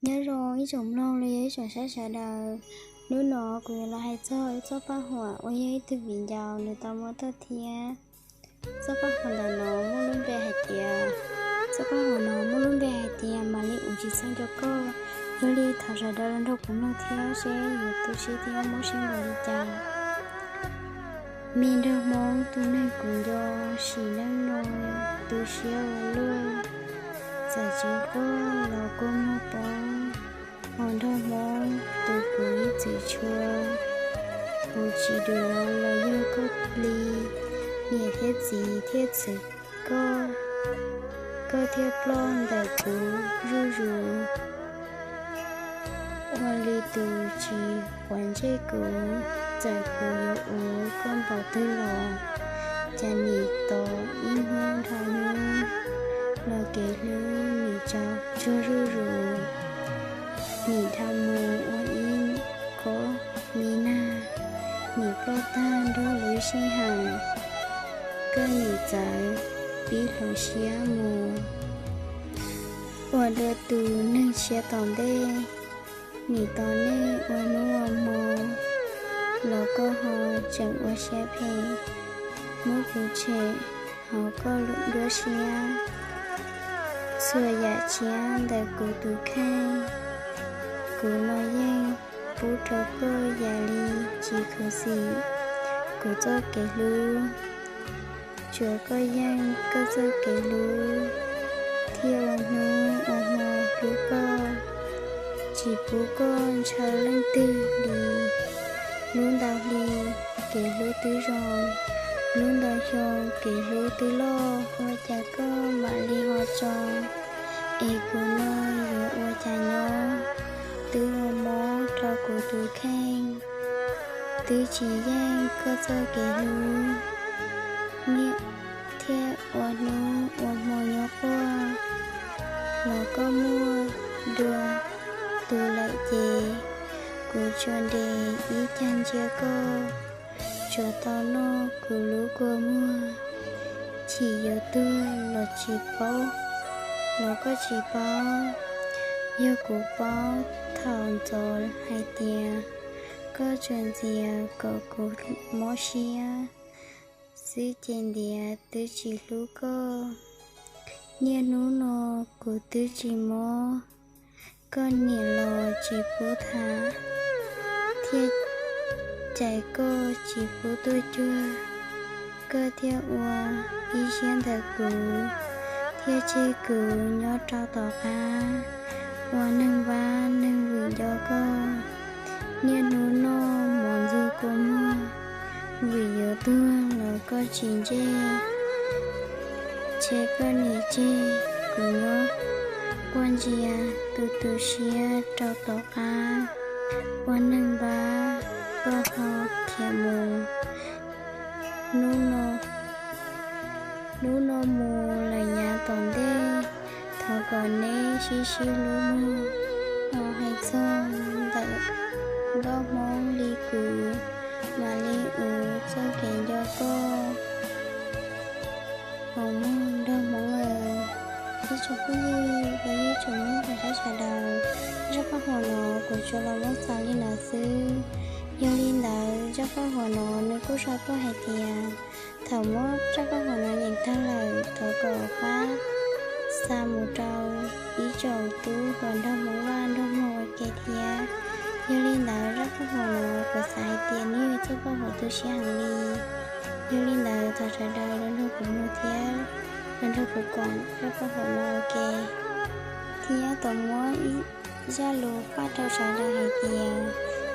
Nyob zoo ib tsoom mloog los yog ib tsoom saib sawv daws. Hnub no kuv yuav los hais txog ib txoj paj huam uas yog ib tug viv ncaus nws tau muab tuaj thiab. Txoj paj huam ntawm no muaj lub npe hais tias, txoj paj huam no muaj lub npe hais tias mam li uv tsis txog nco koj. Yog li thov sawv daws los nrog kuv mloog thiab seb yuav tu siab thiab mob siab npaum li cas. Me nraug Hmoob tus neeg kuv nco, sim neej no tu siab ua luaj, txawm tsis quaj los kua muag poob. Hos nraug Hmoob tus kuv ib txwm tshua, kuv tsis duav los yog koj li, niam thiab txiv thiaj txwv koj, koj thiaj ploj ntawm kuv zuj zus. Ua li tus tsis quav ntsej kuv, txawm kuv yuav ua koj npaum twg los, cas nim tos ib hnub dhau hnub, los kev hlub nim tsaug tsuag zuj zus. Nim dhau mus ua ib khob me nag, nim ploj tag nrog lub sij hawm, koj nim txawv pib hloov siab mus. Ua dua tus neeg tshiab tom ntej, nim tos nej ua hnub ua hmo, los koj ho tseem ua siab phem, muab kuv tshem hauv koj lub nruab siab. Txhua yam tshiab ntawm kuv tus kheej, kuv los yeej pub rau koj yam li tsis khuv xim kuv txoj kev hlub. Tsuav koj yeej koj txoj kev hlub, thiaj ua hnub ua hmo hlub koj, tsis pub koj ntshaw leej twg li. Hlub ntau hli kev hlub twb zoo, hlub ntau xyoo kev hlub twb loj, ua cas koj mam li ho tso, es kuv no yuav ua cas nyob. Twb ua mob rau kuv tus kheej, twb tsis yeej koj txoj kev hlub, niaj thiab ua hnub ua hmo nyob quaj, los koj muaj dua tus lawm ces, kuv tsuas nres ib cag ntsia koj, tsuas tau noj kuv lub kua muag. Chim yuav tuag los tsis paub, los koj tsis paub, yog kuv paub thaum ntxov hais tias, koj tsuas ntxias kom kuv mob siab xwb ces ntiav twb tsis hlub koj. Niaj hnub no kuv twb tsis mob, koj niam los tsis pub tham, thiaj cais koj tsis pub tuaj cuag. Koj thiaj ua ib siab ntawm kuv, thiaj tseg kuv nyob rau tom qab, ua neeg vab neeg vwm nco koj. Niaj hnub noj mov ntxuag kua muag, vwm yuav tuag los koj tsis ntsej, tseg koj nim tseg kuv nyob, quaj ntsia tu tu siab rau tom qab, ua neeg vab koj ho khiav mus. Hnub no mus lawm yav tom ntej, thov kom neb sib sib hlub mog. Hais txog ntawm nkauj Hmoob li kuv, mam li uv txoj kev nco koj. Hos mog nraug Hmoob aw, ib tsoom phooj ywg los yog ib tsoom mloog saib sawv daws, zaj paj huam no kuv tsuas los muab xaus li no xwb. Yog li ntawd zaj paj huam no nws kuj sau tuaj hais tias, thaum muab zaj paj huam no nyeem tag lawm thov kom pab xa mus rau ib tsoom tub hluas nraug Hmoob Vaj nraug Hmoob ua ke thiab. Yog li ntawd zaj paj huam no kuv xav hais tias nws yog txoj paj huam tu siab heev li. Yog li ntawd thov sawv daws los nrog kuv mloog thiab los nrog kuv koom zaj paj huam no ua ke, thiab tau muab ib zaj lus faj rau sawv daws hais tias,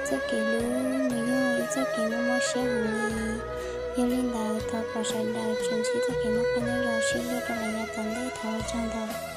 txoj kev hlub nws yog ib txoj kev mob mob siab heev li. Yog li ntawd thov kom sawv daws tsuas ntsib txoj kev noj qab nyob zoo sib hlub rau lawm yav tom ntej, thov ua tsaug ntau.